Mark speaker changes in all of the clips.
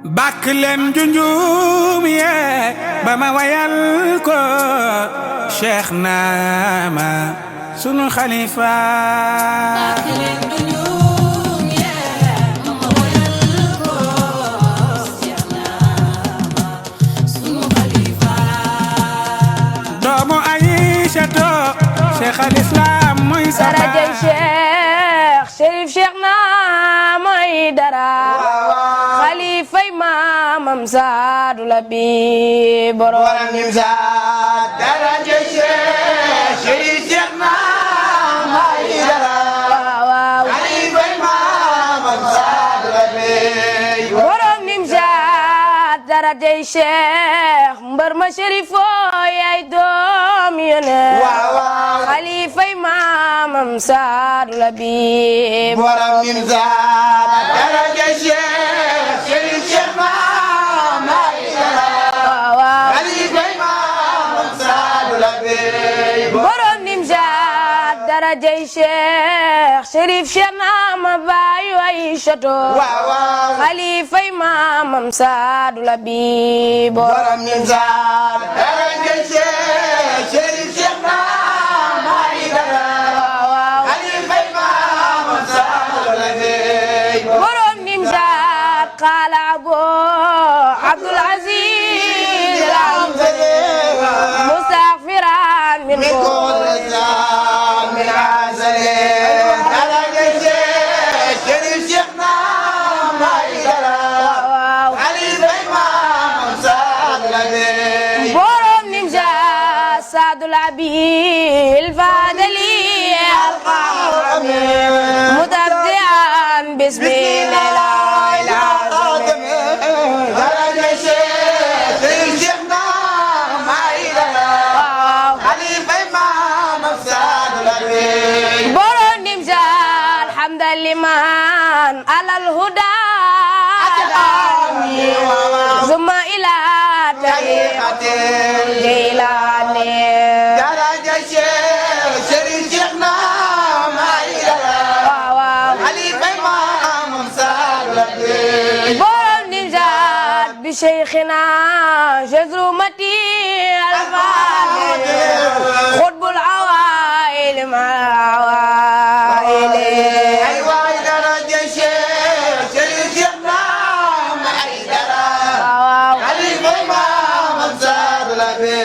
Speaker 1: bàkk leen junjum yee ba ma wayal ko Cheikh Naama sunu xalifa. bàkk leen junjum yee ba ma wayal ko Cheikh Naama sunu xalifa. doomu Aïchato Cheikh al Islam muy sama.
Speaker 2: darajay Cheikh Chérif Cheikh Naama Aidara. xalifay maamam Saadu Labi borom
Speaker 3: Nimzaat daraja Cheikh Chérif Cheikh Naama Aidara.
Speaker 2: waaw
Speaker 3: xalifay maamam Saadu Labi
Speaker 2: borom Nimzaat darajay Cheikh mbër ma Chérifo yaay doom yone xalifay maamam Saadu Labi
Speaker 3: borom Nimzaat daraja Cheikh Chérif Cheikh Naama Aidara.
Speaker 2: waaw
Speaker 3: xalifay maamam Saadu Labi
Speaker 2: borom Nimzaat darajay Cheikh Chérif Cheikh Naama baayu Aïchato xalifay maamam Saadu Labi
Speaker 3: borom Nimzaat daraja Cheikh Chérif Cheikh Naama Aidara.
Speaker 2: waaw
Speaker 3: xalifay maamam Saadu Labi
Speaker 2: borom Nimzaat xaala abo Abdul Aziz mustaghfiran min kulli
Speaker 3: من عسل درجة Cheikh Chérif Cheikh Naama Aidara.
Speaker 2: waaw
Speaker 3: xalifay maamam Saadu Labi
Speaker 2: borom Nimzaat Saadu Labi al-Fadali al-Qahhami mutabdi'an bismillahi al-azim.
Speaker 3: درجة Cheikh Chérif Cheikh Naama Aidara.
Speaker 2: waaw
Speaker 3: xalifay maamam Saadu Labi
Speaker 2: borom Nimzaat hamdan liman alal huda zuma ila tariqatil jilani.
Speaker 3: درجة Cheikh Chérif Cheikh Naama Aidara.
Speaker 2: waaw
Speaker 3: xalifay maamam Saadu Labi
Speaker 2: borom Nimzaat bi cheikhina jazrumati al-fadil khutbul awail ma awail.
Speaker 3: ay waay daraja Cheikh Chérif Cheikh Naama Aidara.
Speaker 2: waaw
Speaker 3: xalifay maamam Saadu Labi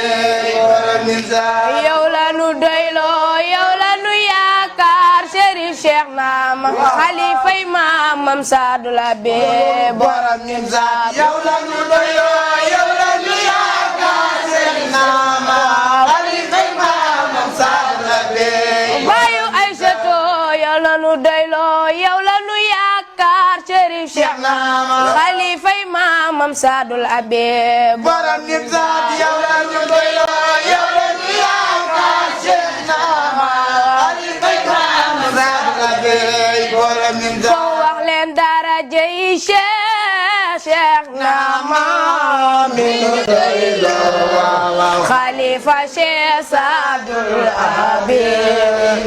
Speaker 3: borom Nimzaat
Speaker 2: yow la nu doyloo yow la nu yaakaar Chérif Cheikh Naama xalifay maamam Saadu Labi
Speaker 3: borom Nimzaat yow la nu doyloo yow la nu yaakaar Cheikh Naama xalifay maamam Saadu Labi
Speaker 2: baayu Aïchato yow la nu doyloo yow la nu yaakaar Chérif Cheikh
Speaker 3: Naama
Speaker 2: xalifay maamam Saadu Labi
Speaker 3: borom Nimzaat yow la nu doyloo yow la nu yaakaar Cheikh Naama xalifay maamam Saadu Labi borom Nimzaat
Speaker 2: ko wax leen daraja yi Cheikh Naama xalifa Cheikh Saadu Labi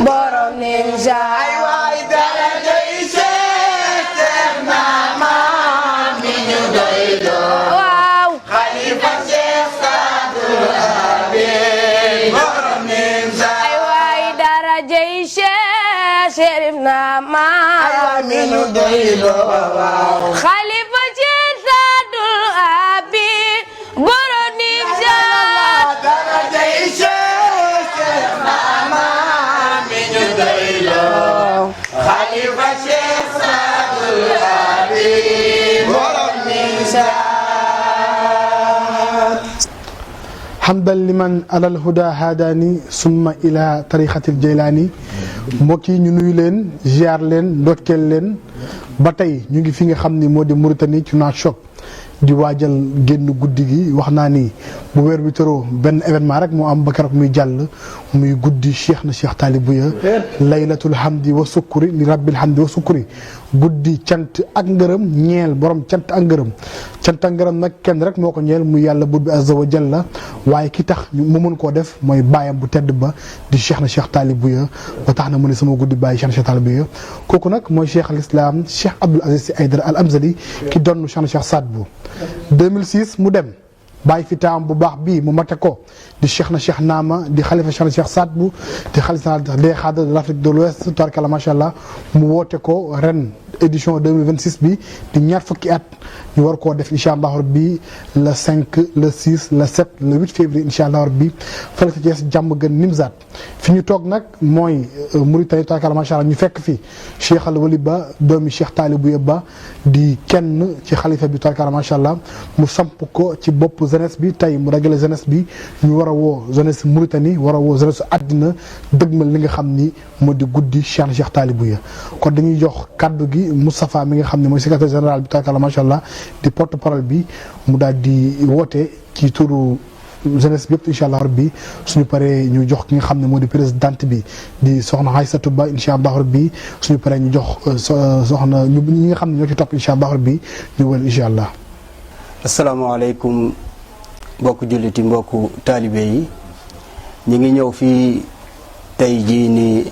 Speaker 2: borom Nimzaat
Speaker 3: ay waay daraja Cheikh Cheikh Naama mi ñu doyloo
Speaker 2: waaw
Speaker 3: xalifa Cheikh Saadu Labi borom Nimzaat
Speaker 2: ay waay daraja yi Chérif Naama
Speaker 3: mi ñu doyloo
Speaker 2: xalifa Cheikh Saadu Labi borom Nimzaat
Speaker 3: daraja Cheikh Cheikh Naama mi ñu doyloo xalifa Cheikh Saadu Labi borom Nimzaat
Speaker 4: hamdan liman alal huda hadani summa ila tariqatil jilani. mbokk yi ñu nuyu leen ziar leen ndokkeel leen ba tey ñu ngi fi nga xam ni moo di Mauritanie ci Nouakchott di waajal génn guddi gi wax naa ni bu weer bi tëroo benn événement rek moo am ba keroog muy jàll muy guddi Cheikh na Cheikh Talibou ya laylatul hamdi wa sukkuri li rabbil hamdi wa sukkuri guddi cant ak ngërëm ñeel borom cant ak ngërëm cant ak ngërëm nag kenn rek moo ko ñeel muy yàlla buur bi azza wa jalla waaye ki tax mu mën koo def mooy baayam bu tedd ba di Cheikh na Cheikh Talibou ya ba tax na mu ne sama guddi baay Cheikh na Cheikh Talibou ya kooku nag mooy Cheikh al Islam Cheikh Abdoul Aziz Sy Aïdara Al Amzali ki donn Cheikh na Cheikh Saad Bou 2006 mu dem bàyyi fi taam bu baax bii mu mate ko di Cheikh na Cheikh Naama di xalifa Cheikh na Cheikh Saad Bou di xalifa des xaadres de l'Afrique de l'Ouest tabarkalla macha allah mu woote ko ren édition 2026 bi di ñaar fukki at ñu war koo def incha allah rabbi le 5 le 6 le 7 le 8 février incha allah rabbi fële ca Thiès jàmm gën Nimzaat fi ñu toog nag mooy Mauritanie tabarkalla macha allah ñu fekk fi Cheikh Al Wali Ba doomi Cheikh Talibou Ba di kenn ci xalifa bi tabarkalla macha allah mu samp ko ci bopp jeunesse bi tey mu ragale jeunesse bi ñu war a woo jeunesse Mauritanie war a woo jeunesse àddina dëgmal li nga xam ni moo di guddi Cheikh na Cheikh Talibou ya kon dañuy jox kaddu gi Moustapha mi nga xam ne mooy secrétaire général bi tabarkalla macha allah di porte parole bi mu daal di woote ci turu jeunesse bi yëpp incha allah rabbi suñu paree ñu jox ki nga xam ne moo di présidente bi di soxna Aïssatou Ba incha allah rabbi suñu paree ñu jox soxna ñi nga xam ne ñoo ci topp incha allah rabbi ñu wël incha allah.
Speaker 5: asalaamaaleykum mbokku julliti mbokku taalibe yi ñu ngi ñëw fii tey jii nii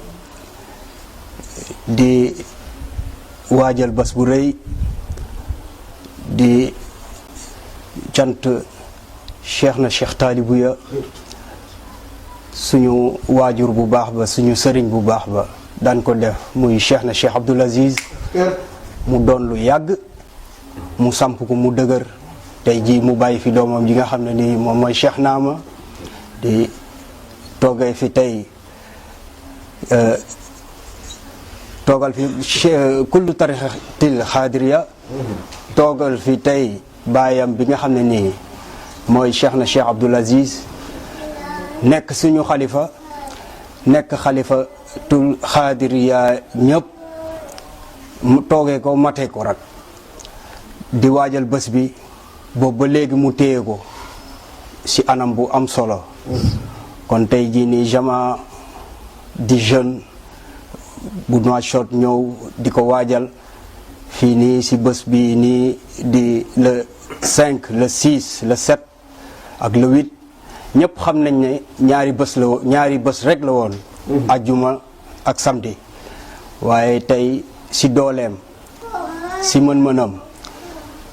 Speaker 5: di waajal bés bu rëy di cant Cheikh na Cheikh Talibou ya suñu waajur bu baax ba suñu sëriñ bu baax ba daan ko def muy Cheikh na Cheikh Abdoul Aziz mu doon lu yàgg mu samp ko mu dëgër tey jii mu bàyyi fi doomam ji nga xam ne nii moom mooy Cheikh Naama di toogee fi tey toogal fi kullu tarixatil xaadiriya toogal fi tey baayam bi nga xam ne nii mooy Cheikh na Cheikh Abdoul Aziz nekk suñu xalifa nekk xalifatul xaadiriya ñëpp mu toogee ko matee ko rek di waajal bés bi boobu ba léegi mu téye ko ci anam bu am solo kon tey jii nii jama di jeune bu Nouakchott ñëw di ko waajal fii nii ci bés bi nii di le 5 le 6 le 7 ak le 8 ñëpp xam nañ ne ñaari bés rek la woon ajjuma ak samedi waaye tey ci dooleem ci mën-mënam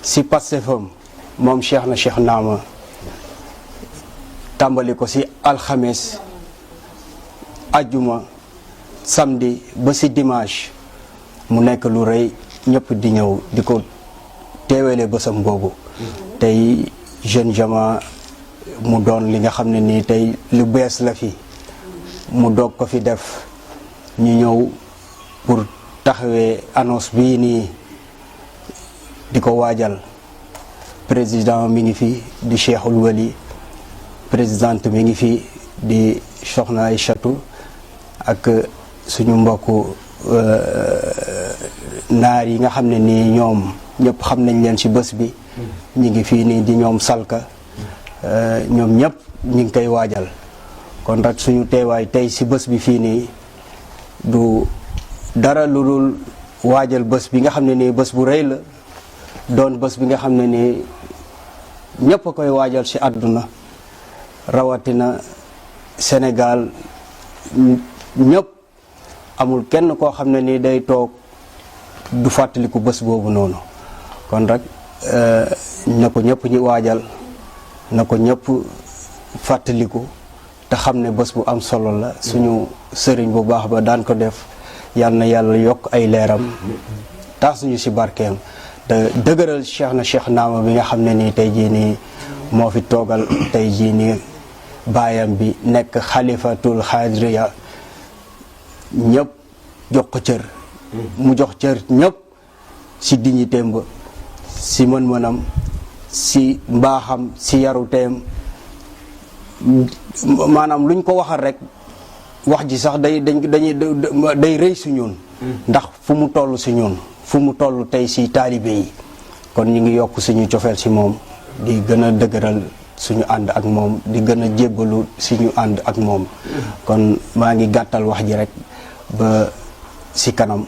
Speaker 5: ci pastefam moom Cheikh na Cheikh Naama tàmbali ko ci alxames ajjuma samedi ba ci dimanche mu nekk lu rëy ñëpp di ñëw di ko teeweele bésam boobu tey jeune jama mu doon li nga xam ne nii tey lu bees la fi mu doog ko fi def ñu ñëw pour taxawee annonce bii nii di ko waajal président mi ngi fi di Cheikhul Wali présidente mi ngi fi di soxna Aïssatou ak suñu mbokku naar yi nga xam ne nii ñoom ñëpp xam nañ leen ci bés bi ñu ngi fii nii di ñoom salka ñoom ñëpp ñu ngi koy waajal kon rek suñu teewaay tey ci bés bi fii nii du dara lu dul waajal bés bi nga xam ne nii bés bu rëy la doon bés bi nga xam ne nii ñëpp a koy waajal ci àdduna rawatina Sénégal ñëpp amul kenn koo xam ne nii day toog du fàttaliku bés boobu noonu kon rek na ko ñëpp ñi waajal na ko ñëpp fàttaliku te xam ne bés bu am solo la suñu sëriñ bu baax ba daan ko def yal na yàlla yokk ay leeram tax suñu ci barkeem te dëgëral Cheikh na Cheikh Naama bi nga xam ne nii tey jii nii moo fi toogal tey jii nii baayam bi nekk xalifatul xaadiriya ñëpp jox ko cër mu jox cër ñëpp ci dignitéem ba ci mën-mënam ci mbaaxam ci yaruteem maanaam luñ ko waxal rek wax ji sax day rëy ci ñun ndax fu mu toll ci ñun fu mu toll tey ci taalibe yi kon ñu ngi yokk suñu cofeel ci moom di gën a dëgëral suñu ànd ak moom di gën a jébbalu suñu ànd ak moom kon maa ngi gàttal wax ji rek ba ci kanam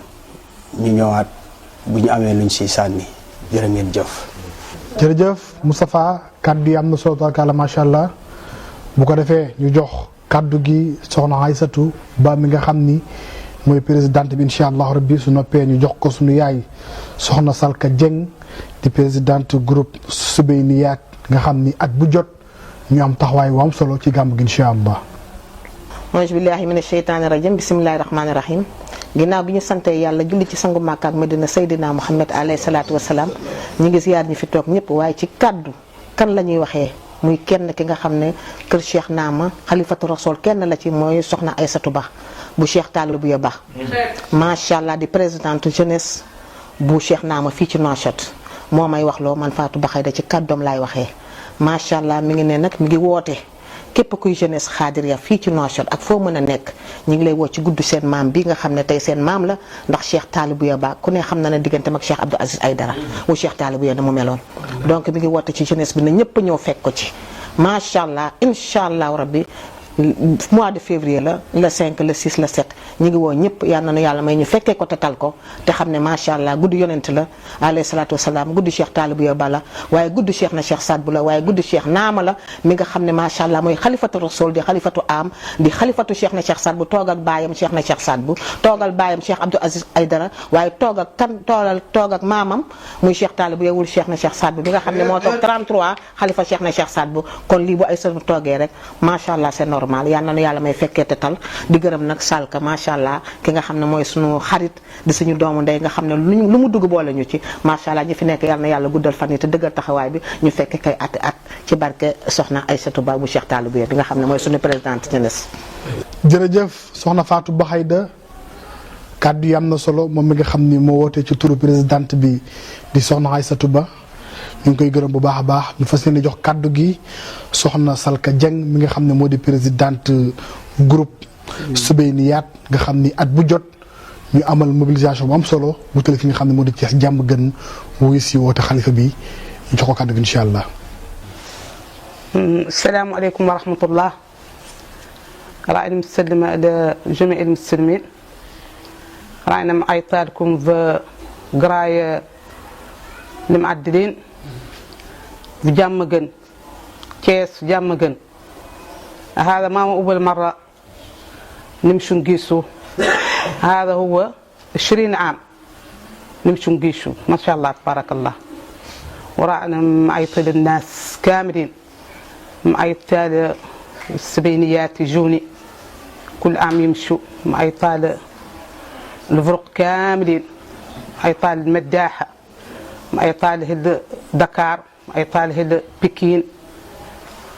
Speaker 5: ñu ñëwaat bu ñu amee luñ ci sànni jërë ngeen jëf.
Speaker 4: jërëjëf Moustapha kaddu yi am na solo taala macha allah bu ko defee ñu jox kaddu gi soxna Aïssatou Ba mi nga xam ni mooy présidente bi incha allah rabbi su noppee ñu jox ko suñu yaay soxna Salka Dieng di présidente groupe Soubeyniyat nga xam ni at bu jot ñu am taxawaay wu am solo ci gàmm gi incha allah.
Speaker 6: auzu billahi mina sheytaani rajim bisimilahi rahmaani rahim ginnaaw bi ñu sante yàlla julli ci sangu Makka ak Medina Seydina Muhammad alayhi salaatu wasalaam ñu ngi ziyaar ñi fi toog ñëpp waaye ci kaddu kan la ñuy waxee muy kenn ki nga xam ne kër Cheikh Naama xalifatu rasul kenn la ci mooy soxna Aïssatou Ba bu Cheikh Talibou Ba macha allah di présidente jeunesse bu Cheikh Naama fii ci Nouakchott moo may wax loo man Fatou Bakhayda ci kàddoom laay waxee macha allah mi ngi ne nag mi ngi woote képp kuy jeunesse xaadiriya fii ci Nouakchott ak foo mën a nekk ñu ngi lay woo ci gudd seen maam bi nga xam ne tey seen maam la ndax Cheikh Talibou Ba ku ne xam na ne digganteem ak Cheikh Abdou Aziz Aïdara wu Cheikh Talibou na mu meloon donc mi ngi woote ci jeunesse bi ne ñëpp ñëw fekk ko ci macha allah incha allah rabbi mois de février la le 5 le 6 le 7 ñu ngi woo ñëpp yal na nu yàlla may ñu fekkee ko te tal ko te xam ne macha allah guddi yonent la alayhi salaatu wasalaam guddi Cheikh Talibou Ba la waaye guddi Cheikh na Cheikh Saad bu la waaye guddi Cheikh Naama la mi nga xam ne macha allah mooy xalifatu rasul di xalifatu am di xalifatu Cheikh na Cheikh Saad bu toog ak baayam Cheikh na Cheikh Saad bu toogal baayam Cheikh Abdou Aziz Aïdara waaye toog ak maamam muy Cheikh Talibou wul Cheikh na Cheikh Saad bu bi nga xam ne moo toog 33 xalifa Cheikh na Cheikh Saad bu kon lii bu ay sunu toogee rek macha allah c'est normal yal na nu yàlla may fekkee te tal di gërëm nag Salka macha allah ki nga xam ne mooy sunu xarit di suñu doomu ndey nga xam ne lu mu dugg boole ñu ci macha allah ñi fi nekk yal na yàlla guddal fan yi te dëggal taxawaay bi ñu fekke kay at ci barke soxna Aïssatou Ba bu Cheikh Talibou bi nga xam ne mooy sunu présidente jeunesse.
Speaker 4: jërëjëf soxna Fatou Bakhayda kaddu yi am na solo moom mi nga xam ni moo wootee ci turu présidente bi di soxna Aïssatou Ba ñu ngi koy gërëm bu baax a baax ñu fas yéene jox kaddu gi soxna Salka Dieng mi nga xam ne moo di présidente groupe Soubeyniyat nga xam ni at bu jot ñu amal mobilisation bu am solo bu tële fi nga xam ne moo di Thiès jàmm gën wuyu si woote xalifa bi ñu jox ko kaddu gi incha allah.
Speaker 7: Asalaamaaleykum wa rahmatullah. رأينا مسلمة على جميع المسلمين. رأينا معيطالكم في قراية المعدلين في جامجن كيس جامجن. هذا ما هو أول مرة نمشي نقيسه. هذا هو 20 عام نمشي نقيسه ما شاء الله تبارك الله. ورأينا معيطال الناس كاملين معيطال السبينيات يجوني كل عام يمشوا معيطال الفرق كاملين معيطال المداحة معيطال هل دكار معيطال هل بكين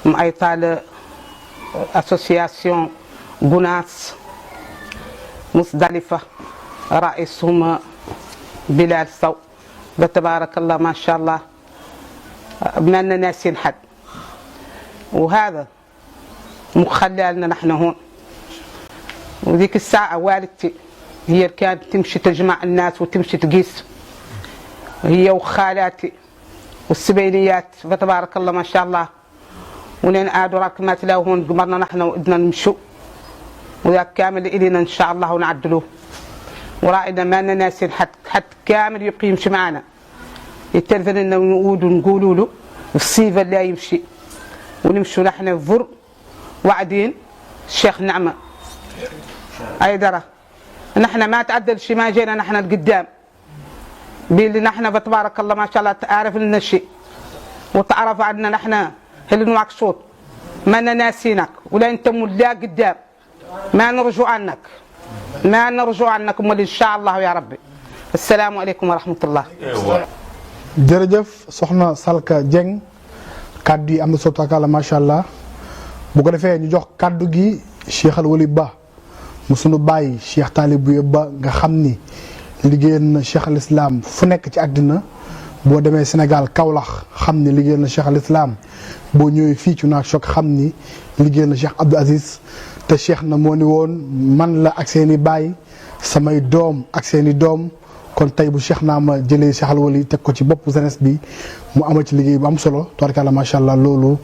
Speaker 7: معيطال أسوسياسيون قناص مصدلفة رئيسهم بلال صو فتبارك الله ما شاء الله ما لنا ناسين حد وهذا مخلى لنا نحن هون وذيك الساعة والدتي هي اللي كانت تمشي تجمع الناس وتمشي تقيس هي وخالاتي والسبينيات فتبارك الله ما شاء الله ولين عادوا راك ما تلاقوا هون قمرنا نحن وإدنا نمشوا وذاك كامل إلينا إن شاء الله ونعدلوه ورائنا ما لنا ناس حد كامل يبقى يمشي معنا يتلفن لنا ونقولوا له الصيفة لا يمشي ونمشوا نحن فر وعدين الشيخ نعمة أيدرة نحن ما تعدل شيء ما جينا نحن القدام بيلي نحن فتبارك الله ما شاء الله تعرف لنا شيء وتعرف عنا نحن هل نوعك صوت ما ناسينك ولا انت ملا قدام ما نرجو عنك ما نرجو عنك إن شاء الله يا ربي. السلام عليكم ورحمة الله.
Speaker 4: jërëjëf soxna Salka Dieng kaddu yi am na solo taala macha allah bu ko defee ñu jox kaddu gi Cheikh Al Wali Ba mu sunu bàyyi Cheikh Talibou Ba nga xam ni liggéeyal na Cheikh al Islam fu nekk ci àddina boo demee Sénégal Kaolack xam ni liggéeyal na Cheikh al Islam boo ñëwee fii ci Nouakchott xam ni liggéeyal na Cheikh Abdou Aziz te Cheikh na moo ni woon man la ak seeni baay samay doom ak seeni doom kon tey bu Cheikh Naama jëlee Cheikh Al Wali teg ko ci bopp jeunesse bi mu amal ci liggéey bu am solo tubaarkàlla macha allah loolu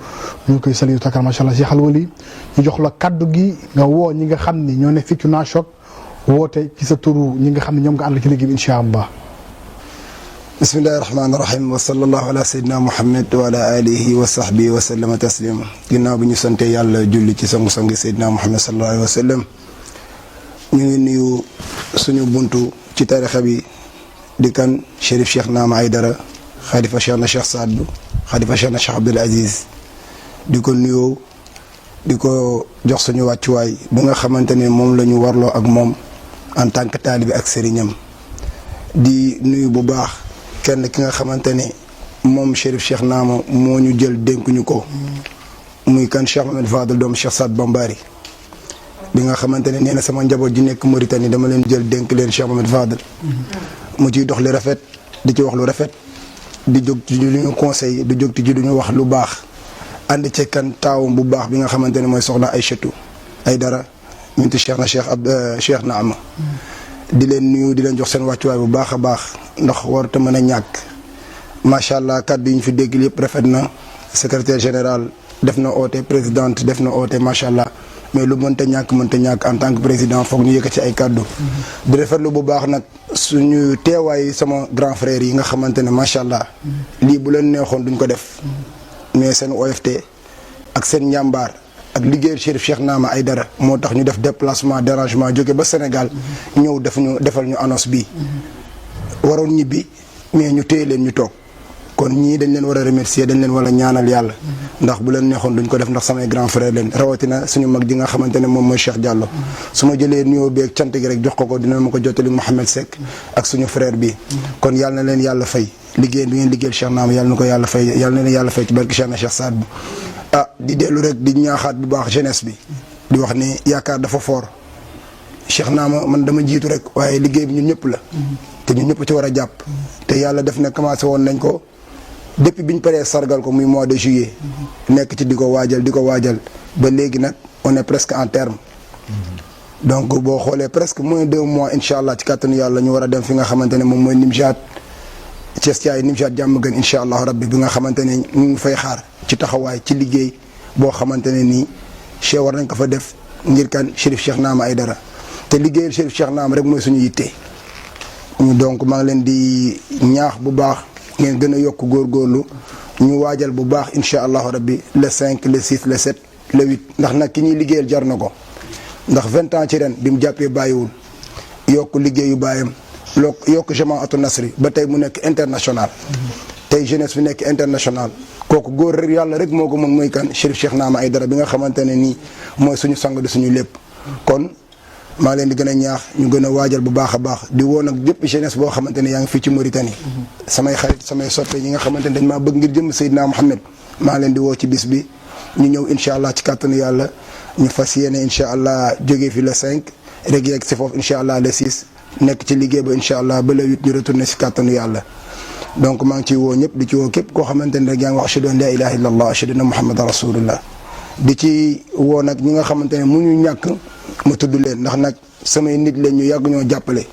Speaker 4: ñu ngi koy salué tubaarkàlla macha allah Cheikh Al Wali ñu jox la kaddu gi nga woo ñi nga xam ni ñoo ne fii ci Nouakchott woote ci sa turu ñi nga xam ne ñoom nga ànd ci liggéey bi incha allah.
Speaker 8: bismillahi rahmaani rahim wa sallallahu ala sayyidina muhammad wa ala alihi wa sahbihi wa sallama taslima ginnaaw bi ñu sante yàlla julli ci sangu-sangi sayyidina muhammad sallallahu alayhi wa sallam ñu ngi nuyu suñu buntu ci tarixa bi di kan Chérif Cheikh Naama Aidara xalifa Cheikh na Cheikh Saad Bou xalifa Cheikh na Cheikh Abdoul Aziz di ko nuyoo di ko jox suñu wàccuwaay bu nga xamante ne moom la ñu warloo ak moom en tant que taalibi ak sëriñam di nuyu bu baax kenn ki nga xamante ne moom Chérif Cheikh Naama moo ñu jël dénkuñu ko muy kan Cheikh Mohamed Fadel doom Cheikh Saad Bambari bi nga xamante ne nee na sama njaboot ji nekk Mauritanie dama leen jël dénk leen Cheikh Mohamed Fadel mu ciy dox li rafet di ci wax lu rafet di jóg ci lu ñu conseil di jóg ci lu ñu wax lu baax ànd ci kan taawam bu baax bi nga xamante ne mooy soxna Aïchatou Aidara minti Cheikh na Cheikh Naama di leen nuyu di leen jox seen wàccuwaay bu baax a baax ndax warut a mën a ñàkk macha allah kàddu yi ñu fi dégg yëpp rafet na secrétaire général def na oote présidente def na oote macha allah mais lu mënta ñàkk en tant que président foog ñu yëkkati ci ay kàddu. di rafetlu bu baax nag suñu teewaay sama grand frère yi nga xamante ne macha allah lii bu leen neexoon duñ ko def mais seen OFT ak seen njàmbaar. ak liggéeyu Chérif Cheikh Naama Aidara moo tax ñu def déplacement dérangement jóge ba Sénégal ñëw defal ñu annonce bi waroon ñibbi mais ñu téye leen ñu toog kon ñii dañ leen war a remercier dañ leen war a ñaanal yàlla ndax bu leen neexoon duñ ko def ndax samay grand frère leen rawatina suñu mag ji nga xamante ne moom mooy Cheikh Diallo su ma jëlee nuyoo beeg cant gi rek jox ko dina ma ko jottali Mouhamed Seck ak suñu frère bi kon yàlla na leen yàlla fay liggéey bi ngeen liggéeyal Cheikh Naama yàlla na ko yàlla fay yàlla na leen yàlla fay ci barke Cheikh na Cheikh Saad Bou di dellu rek di ñaaxaat bu baax jeunesse bi di wax ne yaakaar dafa fort Cheikh Naama man dama jiitu rek waaye liggéey bi ñun ñëpp la te ñun ñëpp ci war a jàpp te yàlla def na commencé woon nañ ko depuis biñ paree sargal ko muy mois de juillet nekk ci di ko waajal ba léegi nag on est presque en terme donc boo xoolee presque moins 2 mois incha allah ci kàttanu yàlla ñu war a dem fi nga xamante ne moom mooy Nimjaat Thiès Thiaye Nimjaat jàmm gën incha allah rabbi bi nga xamante ne ñu ngi fay xaar ci taxawaay ci liggéey boo xamante ne nii Cheikh war nañ ko fa def ngir kan Chérif Cheikh Naama Aidara te liggéeyal Chérif Cheikh Naama rek mooy suñu yitte donc maa ngi leen di ñaax bu baax ngeen gën a yokk góorgóorlu ñu waajal bu baax incha allahu rabbi le 5 le 6 le 7 le 8 ndax nag ki ñuy liggéeyal jar na ko ndax 20 ans ci ren bi mu jàppee bàyyiwul yokk liggéeyu baayam yokk Jamaatu Nasri ba tey mu nekk international tey jeunesse bi nekk international kooku góor rek yàlla rek moo ko mën mooy kan Chérif Cheikh Naama Aidara bi nga xamante ne nii mooy suñu sang di suñu lépp kon maa leen di gën a ñaax ñu gën a waajal bu baax a baax di woo nag bépp jeunesse boo xamante ne yaa ngi fii ci Mauritanie samay xarit samay soppe ñi nga xamante ne dañ maa bëgg ngir jëm Seydina Mohamed maa leen di woo ci bis bi ñu ñëw incha allah ci kàttanu yàlla ñu fas yéene incha allah jógee fi le 5 rek yegg si foofu incha allah le 6 nekk ci liggéey ba incha allah ba le 8 ñu retourné si kàttanu yàlla donc maa ngi ciy woo ñëpp di ci woo képp koo xamante ne rek yaa ngi wax ashhadu an la ilaha illa allah ashhadu anna muhammadan rasulullah di ci woo nag ñi nga xamante ne mu ñu ñàkk ma tudd leen ndax nag samay nit leen ñu yàgg ñoo jàppale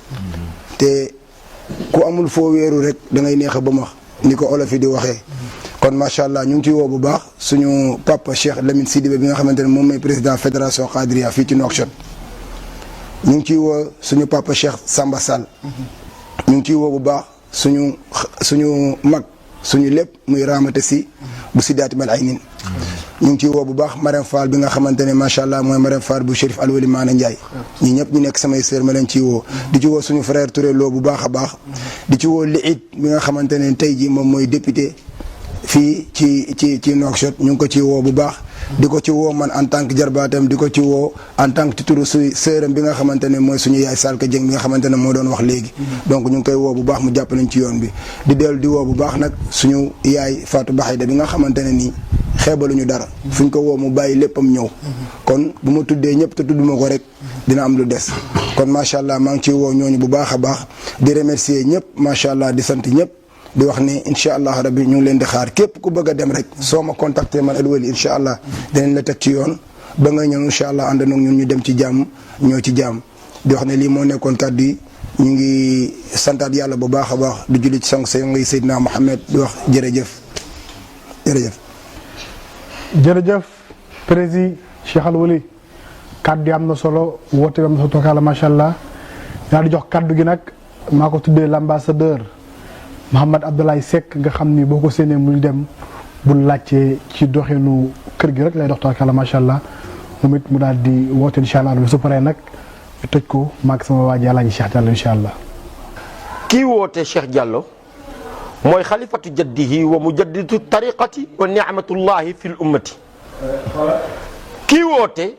Speaker 8: te ku amul foo wéeru rek da ngay neex a ba max ni ko olof yi di waxee kon macha allah ñu ngi ciy woo bu baax suñu papa Cheikh Lamine Sidibé bi nga xamante ne moom mooy président fédération Qadriya fii ci Nouakchott ñu ngi ciy woo suñu papa Cheikh Samba Sall ñu ngi ciy woo bu baax suñu mag suñu lépp muy Ramata Si bu Sidaati Mal Aynin ñu ngi ciy woo bu baax Marème Fall bi nga xamante ne macha allah mooy Marème Fall bu Chérif Al Wali Maana Ndiaye ñi ñëpp ñu nekk samay sœur ma leen ciy woo di ci woo suñu frère Touré Lo bu baax a baax di ci woo Liit bi nga xamante ne tey jii moom mooy député fii ci Nouakchott ñu ngi ko ci woo bu baax di ko ci woo man en tant que jarbaatam di ko ci woo en tant que turu su sëram bi nga xamante ne mooy suñu yaay Salka Dieng bi nga xamante ne moo doon wax léegi donc ñu ngi koy woo bu baax mu jàpp nañ ci yoon bi di dellu di woo bu baax nag suñu yaay Fatou Baxayda bi nga xamante ne nii xeebaluñu dara fu ñu ko woo mu bàyyi léppam ñëw kon bu ma tuddee ñëpp te tudduma ko rek dina am lu des kon macha allah maa ngi ciy woo ñooñu bu baax a baax di remercier ñëpp macha allah di sant ñëpp di wax ni incha allah rabbi ñu ngi leen di xaar képp ku bëgg a dem rek soo ma contacté man Al Wali incha allah dinañ la teg ci yoon ba nga ñëw incha allah ànd ak ñun ñu dem ci jàmm ñoo ci jàmm di wax ne lii moo nekkoon kàddu yi ñu ngi santaat yàlla bu baax a baax di julli ci sang ngay Seydina Mohamed di wax jërëjëf jërëjëf.
Speaker 4: jërëjëf président Cheikh Al Wali kaddu yi am na solo woote am na solo tokaala macha allah yaa di jox kaddu gi nag maa ko tuddee l'ambassadeur Mouhamed Abdoulaye Seck nga xam ni boo ko séenee muy dem bu laajtee ci doxinu kër gi rek lay dox tokaala macha allah moom it mu daal di woote incha allah su paree nag ñu tëj ko maag sama waa ji Alaaji Cheikh Diallo incha allah.
Speaker 9: kii woote Cheikh Diallo mooy xalifatu jaddihi wa mujaddidu tariqati wa ni'matullahi fil ummati. kii woote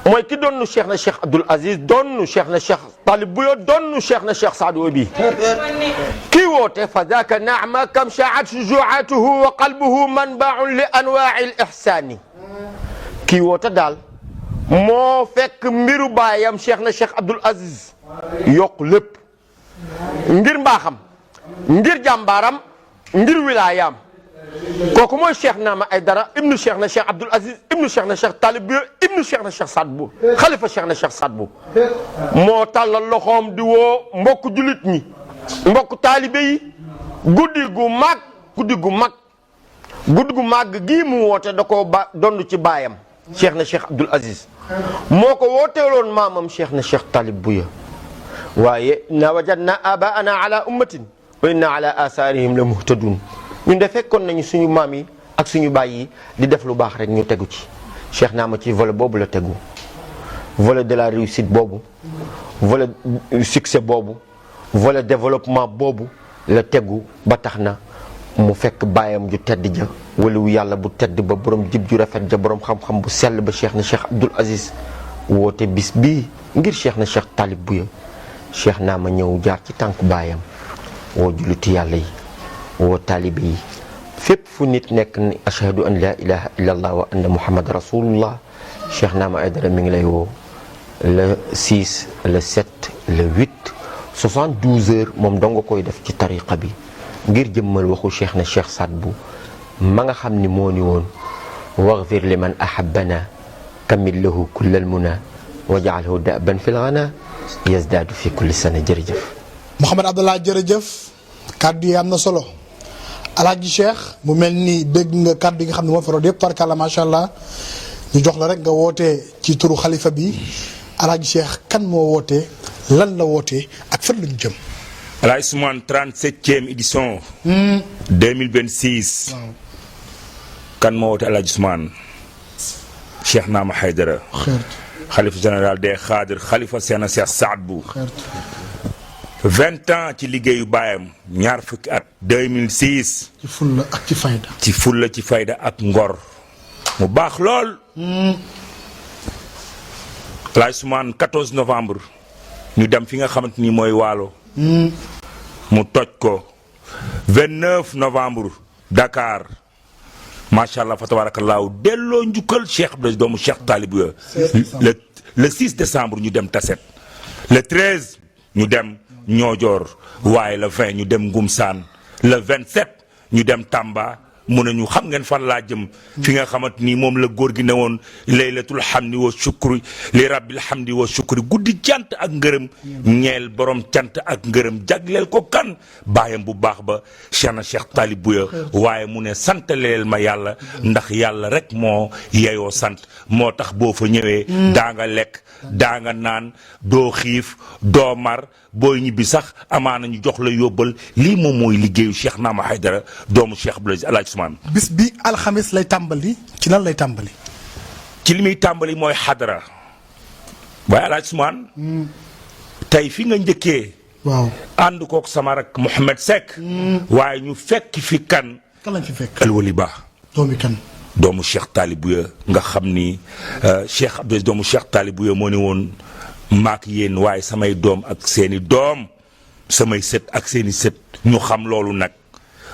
Speaker 9: mooy ki doonnu Cheikh na Cheikh Abdoul Aziz doonnu Cheikh na Cheikh Talib Bouya doonnu Cheikh na Cheikh Saadu Abi. kii woote fa zaaka naama kam shaa'at shuju'atuhu wa qalbuhu manba'un li anwaa'il ihsaani. kii woote daal moo fekk mbiru baayam Cheikh na Cheikh Abdoul Aziz yokk lépp ngir mbaaxam ngir jàmbaaram ngir wilaayaam kooku mooy Cheikh Naama Aydara ibnu Cheikh na Cheikh Abdoul Aziz ibnu Cheikh na Cheikh Talib Bouya ibnu Cheikh na Cheikh Saad Bou xalifa Cheikh na Cheikh Saad Bou moo tàllal loxoom di woo mbokku julit ñi mbokku taalibe yi guddi gu mag gii mu woote da koo donn ci baayam Cheikh na Cheikh Abdoul Aziz moo ko wooteeloon maamam Cheikh na Cheikh Talib Bouya waaye inna wajadna abaana ala ummatin wa inna ala asaarihim la muhtadun ñun de fekkoon nañu suñu maam yi ak suñu baay yi di def lu baax rek ñu tegu ci Cheikh Naama ci volet boobu la tegu volet de la réussite boobu volet succès boobu volet développement boobu la tegu ba tax na mu fekk baayam ju tedd ja waliwu yàlla bu tedd ba borom jib ju rafet ja borom xam-xam bu sell ba Cheikh na Cheikh Abdoul Aziz woote bis bii ngir Cheikh na Cheikh Talib Bouya Cheikh Naama ñëw jaar ci tànku baayam woo jullitu yàlla yi woo taalibe yi fépp fu nit nekk ni ashhadu an la ilaha illa allah wa anna muhammad rasulullah Cheikh Naama Aydara mi ngi lay woo le 6 le 7 le 8 72 heures moom dong nga koy def ci tariqa bi ngir jëmmal waxu Cheikh na Cheikh Saad Bou ma nga xam ni moo ni woon waghfir liman ahabbana kamil lahu kullal muna waj'alhu da'ban fil ghana yazdaadu fi kulli sana. jërëjëf
Speaker 4: Mouhamed Abdallah jërëjëf kaddu yi am na solo Alaaji Cheikh mu mel ni dégg nga kaddu yi nga xam ne moo fi root yëpp tarkalla macha allah ñu jox la rek nga wootee ci turu xalifa bi Alaaji Cheikh kan moo wootee lan la wootee ak fan la ñu jëm.
Speaker 10: Alaaji Ousmane 37e édition. 2026. kan moo woote Alaaji Ousmane Cheikh Naama Aydara xalifa général des Xaadir xalifa Seexna Cheikh Saad Bou 20 ans ci liggéeyu baayam ñaar fukki at 2006.
Speaker 4: ci fulla ak ci fayda.
Speaker 10: ci fulla ci fayda ak ngor mu baax lool. Alaaji Ousmane 14 novembre ñu dem fi nga xamante ni mooy Waalo. mu toj ko 29 novembre Dakar macha allah fa tabarakallahu delloo njukkal Cheikh Abdoulaye doomu Cheikh Talib Bouya le 6 décembre ñu dem Tasset le 13 ñu dem Ñoojoor waaye le 20 ñu dem Ngumsaan le 27 ñu dem Tamba mu ne ñu xam ngeen fan laa jëm fi nga xamante ni moom la góor gi ne woon laylatul hamdi wa shukri li rabbil hamdi wa shukri guddi cant ak ngërëm ñeel borom cant ak ngërëm jagleel ko kan baayam bu baax ba Cheikh na Cheikh Talib Bouya waaye mu ne santaleel ma yàlla ndax yàlla rek moo yeyoo sant moo tax boo fa ñëwee daa nga lekk daa nga naan doo xiif doo mar booy ñibbi sax amaana ñu jox la yóbbal lii moom mooy liggéeyu Cheikh Naama Aydara doomu Cheikh Abdoulaye Alaaji Ousmane.
Speaker 4: bis bi alxamis lay tàmbali ci lan lay tàmbali.
Speaker 10: ci li muy tàmbali mooy xadara waaye Alaaji Ousmane. tey fi nga njëkkee.
Speaker 4: waaw
Speaker 10: ànd kook sama rak Mouhamed Seck. waaye ñu fekk fi kan.
Speaker 4: kan lañ fi fekk.
Speaker 10: Alwali Ba.
Speaker 4: doomi kan.
Speaker 10: doomu Cheikh Talib Bouya nga xam ni Cheikh Abdoulaye doomu Cheikh Talib Bouya moo ne woon maak yéen waaye samay doom ak seeni doom samay sët ak seeni sët ñu xam loolu nag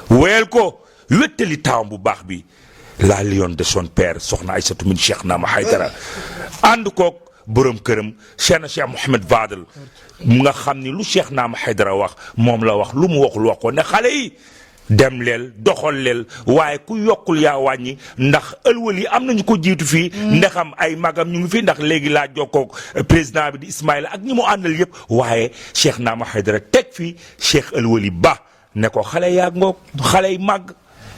Speaker 10: wéyal ko wéttali taawam bu baax bi la lion de son père soxna Aïssatou min Cheikh Naama Aydara ànd koog borom këram Cheikh na Cheikh Mouhamed Fadel mu nga xam ni lu Cheikh Naama Aydara wax moom la wax lu mu waxul wax ko ne xale yi dem leel doxal leel waaye ku yokkul yaa wàññi ndax ëlwal yi am nañu ko jiitu fii ndaxam ay magam ñu ngi fi ndax léegi laa jokkoog président bi di Ismaïla ak ñi mu àndal yëpp waaye Cheikh Naama Haydara teg fii Cheikh ëlwali ba ne ko xale yaa ngoog xale yi màgg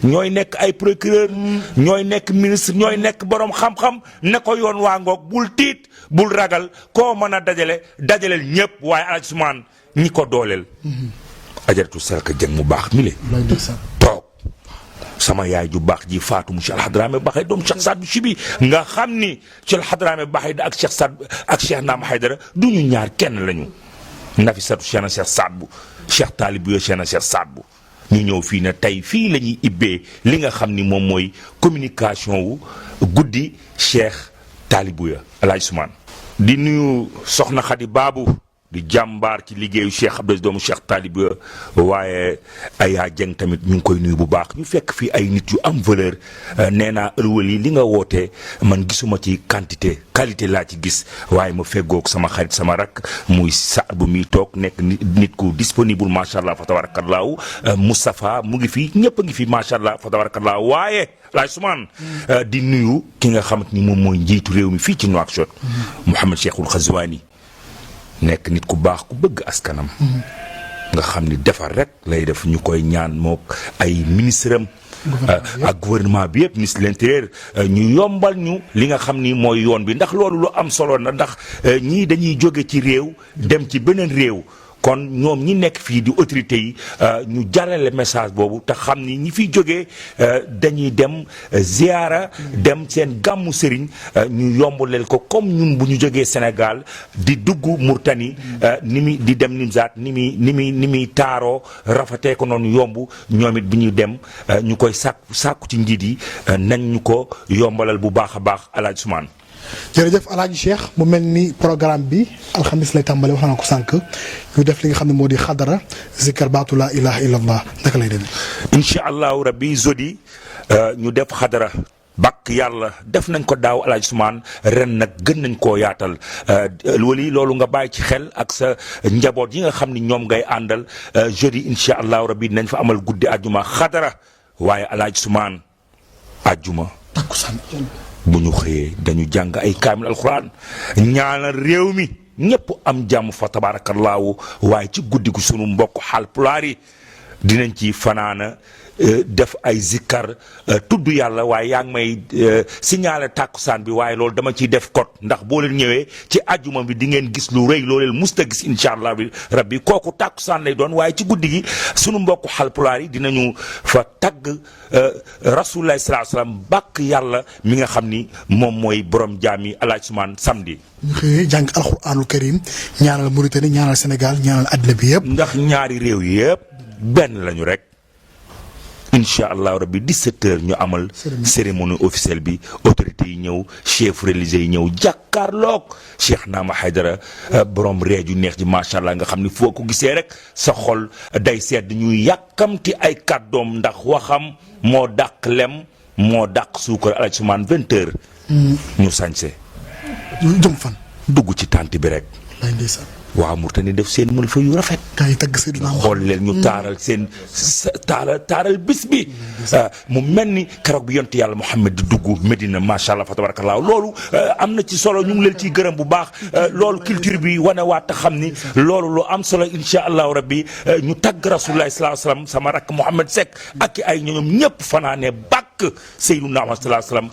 Speaker 10: ñooy nekk ay procureur ñooy nekk ministre ñooy nekk borom xam-xam ne ko yoon waa ngoog bul tiit bul ragal koo mën a dajaleel ñëpp waaye Alaaji Usmaan ñi ko dooleel ajaratu Selka Jeng mu baax mi le toog sama yaay ju baax ji Fatou Cheikh Alhadrame Baxay doom Cheikh Saad bu Chibi nga xam ni Cheikh Alhadrame Baxay ak Cheikh Saad ak Cheikh Naama Haydara du ñu ñaar kenn lañu Nafisatu Cheikh na Cheikh Saad bu Cheikh Taalib yo Cheikh na Cheikh Saad bu ñu ñëw fii ne tey fii la ñuy ibbee li nga xam ni moom mooy communication wu guddi Cheikh Talibouya Alaaji Usmaan di nuyu soxna Xadi Baabu di jàmbaar ci liggéeyu Cheikh Abdou doomu Cheikh Talibouya waaye Aya Jeng tamit ñu ngi koy nuyu bu baax ñu fekk fii ay nit yu am valeur nee naa ëlwal yi li nga wootee man gisuma ci quantité qualité laa ci gis waaye ma feggoog sama xarit sama rak muy Saad bu muy toog nekk nit ku disponible macha allah fa tabarakallahu Moustapha mu ngi fi ñëpp a ngi fi macha allah fa tabarakallahu waaye Alaaji Usmaan di nuyu ki nga xamante ni moom mooy njiitu réew mi fii ci Nouakchott Mouhamed Cheikhul Ghazouani nekk nit ku baax ku bëgg askanam nga xam ni defar rek lay def ñu koy ñaan mook ay ministre am ak gouvernement bi yëpp ministre de l'intérieur ñu yombal ñu li nga xam ni mooy yoon bi ndax loolu lu am solo na ndax ñii dañuy jóge ci réew dem ci beneen réew kon ñoom ñi nekk fii di autorité yi ñu jàllale message boobu te xam ni ñi fiy jógee dañuy dem ziara dem seen gàmmu sëriñ ñu yombaleel ko comme ñun bu ñu jógee Sénégal di dugg Mauritanie ni muy di dem Nimzaat ni muy taaroo rafetee ko noonu yomb ñoom it bu ñuy dem ñu koy sàkku ci njiit yi nañ ñu ko yombalal bu baax a baax Alaaji Usmaan
Speaker 4: jërëjëf Alaaji Cheikh mu mel ni programme bi alxamis lay tàmbale wax naa ko sànq ñu def li nga xam ne moo di xadara zikar baatu laa ilaha illallah naka lay demee.
Speaker 10: incha allahu rabbi zodi ñu def xadara bakk yàlla def nañ ko daaw Alaaji Usmaan ren nag gën nañ koo yaatal wali loolu nga bàyyi ci xel ak sa njaboot yi nga xam ni ñoom ngay àndal jeudi incha allahu rabbi dinañ fa amal guddi àjjuma xadara waaye Alaaji Usmaan àjjuma
Speaker 4: takkusaan
Speaker 10: bu ñu xëyee dañu jàng ay kaamil alxuraan ñaanal réew mi ñëpp am jàmm fa tabaarakallaahu waaye ci guddi gu sunu mbokk Haalpulaar yi dinañ ci fanaana def ay zikkar tudd yàlla waaye yaa ngi may signaler tàkkusaan bi waaye loolu dama ciy def code ndax boo leen ñëwee ci ajjuma bi di ngeen gis lu rëy loo leen musta gis incha allah rabbi kooku tàkkusaan lay doon waaye ci guddi gi sunu mbokk Haalpulaar yi dinañu fa tagg rasulullah sallallahu alayhi wasallam bàkk yàlla mi nga xam ni moom mooy borom jaam yi Alaaji Usmaan samedi.
Speaker 4: ñu xëyee jàng alxuraanul karim ñaanal Mauritanie ñaanal Sénégal ñaanal àddina bi yëpp.
Speaker 10: ndax ñaari réew yëpp benn lañu rek. incha allah rabbi 17h ñu amal cérémonie officielle bi autorités yi ñëw chef religieux yi ñëw jàkkaarloog Cheikh Naama Haydara borom ree ju neex ji macha allah nga xam ni foo ko gisee rek sa xol day sedd ñuy yàkkamti ay kàddoom ndax waxam moo dàq lem moo dàq suukar Alaaji Usmaan 20h. ñu sañse
Speaker 4: jëm fan.
Speaker 10: dugg ci tànt bi rek. waaw Mauritanie def seen mël fa yu rafet.
Speaker 4: kay tagg Seydina
Speaker 10: xool leen ñu taaral seen taaral bis bi mu mel ni keroog bi yonent yàlla Muhammad di dugg Medina macha allah fa tabarakallah loolu am na ci solo ñu ngi leen ciy gërëm bu baax loolu culture bi wane waat te xam ni loolu lu am solo incha allahu rabbi ñu tagg rasulullah sallallahu alayhi wasallam sama rakk Mouhamed Seck ak ay ñoom ñëpp fanaane bàkk Seydina Muhammad sallallahu alayhi wasallam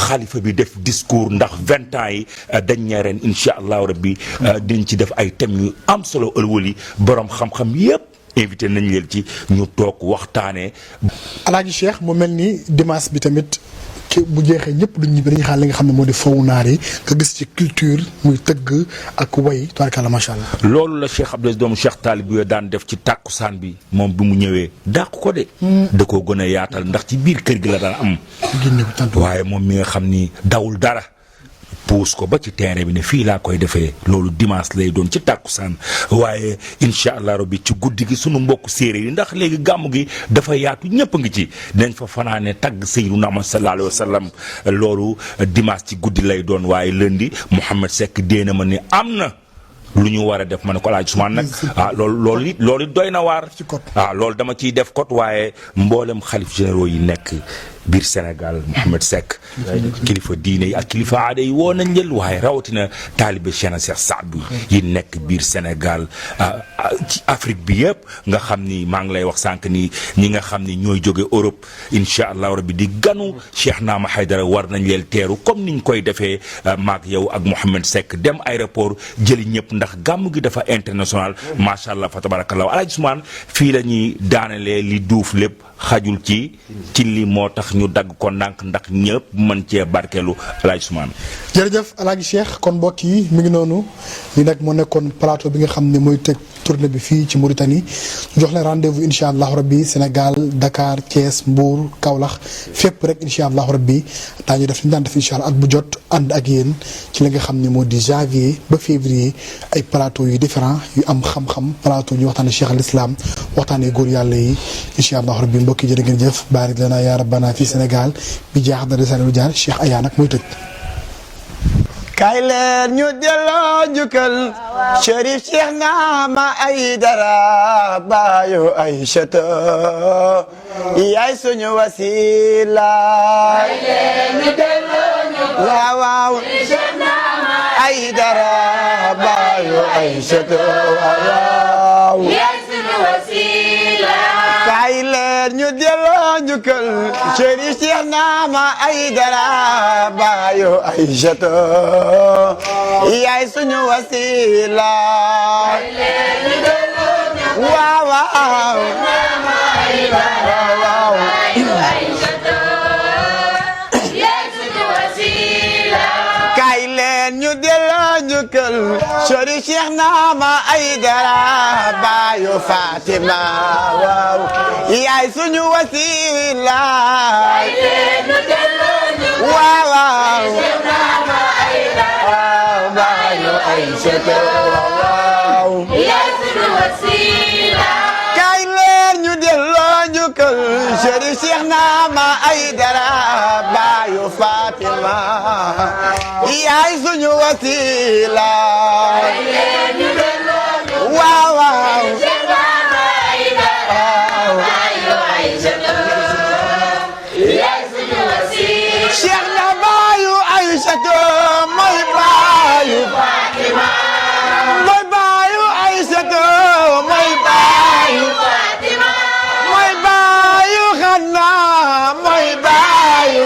Speaker 10: xalifa bi def discours ndax 20 ans yi dañ ñee ren incha allahu rabbi dinañ ci def ay thèmes yu am solo ëlwali borom xam-xam yépp invité nañ leen ci ñu toog waxtaanee.
Speaker 4: Alaaji Cheikh mu mel ni dimanche bi tamit ki bu jeexee ñëpp duñ ñibbi dañuy xaar li nga xam ne moo di foowu naar yi nga gis ci culture muy tëgg ak way tabaarkalla macha allah.
Speaker 10: loolu la Cheikh Abdou doomu Cheikh Talibouya daan def ci tàkkusaan bi moom bi mu ñëwee dàq ko de. da koo gën a yaatal ndax ci biir kër gi la daan am. waaye moom mi nga xam ni dawul dara. puus ko ba ci terrain bi ne fii laa koy defee loolu dimanche lay doon ci tàkkusaan waaye incha allah rabbi ci guddi gi sunu mbokk séeréer yi ndax léegi gàmmu gi dafa yaatu ñëpp a ngi ci dinañ fa fanaane tagg Seydina Muhammad sallallahu alayhi wa sallam loolu dimanche ci guddi lay doon waaye lundi Mouhamed Seck déena ma ni am na lu ñu war a def ma ne ko Alaaji Ousmane nag loolu it doy na waar loolu dama ciy def code waaye mboolem xalif généraux yi nekk biir Sénégal Mouhamed Seck kilifa diine yi ak kilifa aada yi woo nañ leen waaye rawatina taalibe Cheikh na Cheikh Saadu yi nekk biir Sénégal ci Afrique bi yëpp nga xam ni maa ngi lay wax sànq ni ñi nga xam ni ñooy jóge Europe incha allah rabbi di ganu Cheikh Naama Haydara war nañ leen teeru comme niñ koy defee maak yow ak Mouhamed Seck dem aéroport jëli ñëpp ndax gàmmu gi dafa international macha allah fa tabarakallah Alaaji Ousmane fii la ñuy daanelee li duuf lépp xajul ci li moo tax ñu dagg ko ndànk ndax ñëpp mën cee barkeelu Alaaji Ousmane.
Speaker 4: jërëjëf Alaaji Cheikh kon mbokk yi mi ngi noonu li nag moo nekkoon plateau bi nga xam ne mooy tëj tournée bi fii ci Mauritanie ñu jox leen rendez-vous incha allahu rabbi Sénégal Dakar Thiès Mbour Kaolack fépp rek incha allahu rabbi daañu def li ñu daan def incha allah at bu jot ànd ak yéen ci li nga xam ne moo di janvier ba février ay plateau yu différent yu am xam-xam plateau ñu waxtaanee Cheikh al Islam waxtaanee góor yàlla yi incha allahu rabbi mbokk yi jërë ngeen jëf baarik lana yaa rabbana fi Sénégal bi jaax na risaale jaar Cheikh Aya nag mooy tëj.
Speaker 3: kay leen ñu delloo njukkal Chérif Cheikh Naama Aidara baayu Aïchata yaay suñu wasila kay leen ñu delloo njukkal waaw waaw Cheikh Naama Aidara baayu Aïchata waaw yaay suñu wasila kay leen ñu delloo njukkal Chérif Cheikh Naama Aidara baayu Aïchata yaay suñu wasila waaw waaw kay leen ñu delloo njukkal Chérif Cheikh Naama Aidara baayu Fatima waaw yaay suñu wasila waaw waaw kay leen ñu delloo njukkal Chérif Cheikh Naama Aidara baayu Fatima yaay suñu wasila waaw waaw Cheikh na baayu Aïchata mooy baayu Fatima mooy baayu Aïchata mooy baayu Fatima mooy baayu Xanna mooy baayu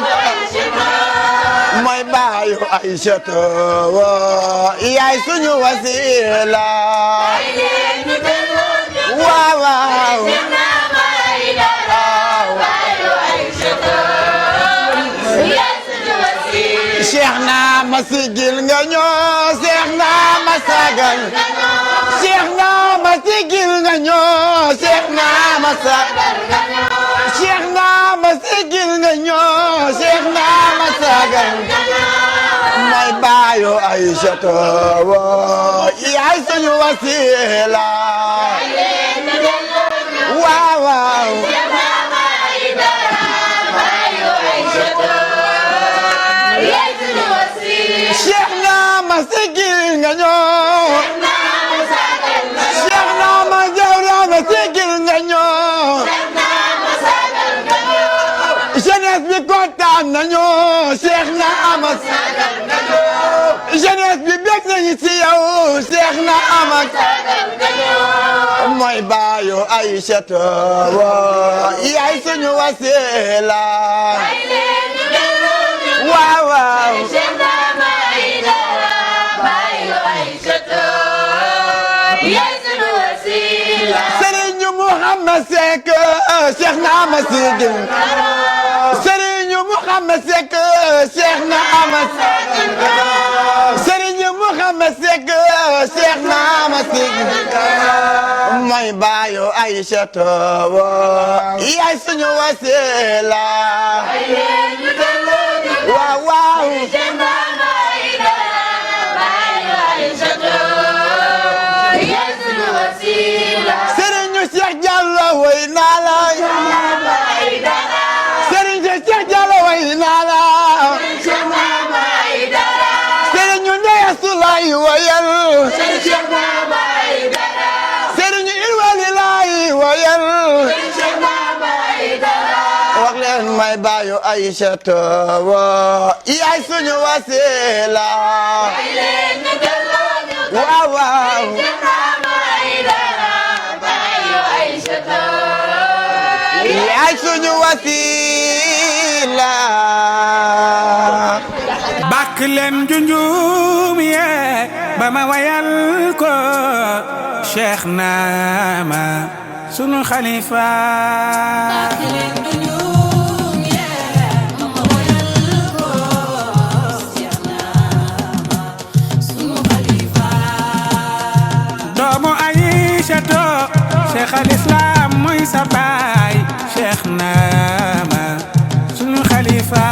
Speaker 3: mooy baayu Aïchata yaay suñu wasila waaw waaw Cheikh Naama sigil nga ñoo Cheikh Naama sagal Cheikh Naama sigil nga ñoo Cheikh Naama sagal Cheikh Naama sigil nga ñoo Cheikh Naama sagal mooy baayu Aïchata yaay suñu wasila waaw waaw Cheikh Naama sigil nga ñoo Cheikh Naama Jawraama sigil nga ñoo jeunesse bi kontaan nañu Cheikh Naama jeunesse bi bég nañu ci yow Cheikh Naama mooy baayu Aïchata yaay suñu wasila waaw waaw Serigne Mouhamed Seck Cheikh Naama sigil Serigne Mouhamed Seck Cheikh Naama Serigne Mouhamed Seck Cheikh Naama sigil mooy baayu Aïchata yaay suñu wasila waaw waaw Serigne Cheikh Diallo way naa la Serigne Cheikh Diallo way naa la Serigne Ndeye Soulaye laay wayal sëriñ Irwali laay wayal wax leen may baayu Aysatu yaay suñu wasila waaw waaw yaay suñu wasila
Speaker 1: bàkk leen junjum yee ba ma wayal ko Cheikh Naama sunu xalifa doomu Aysatu Cheikh al Islam mooy sa baay Cheikh Naama sunu xalifa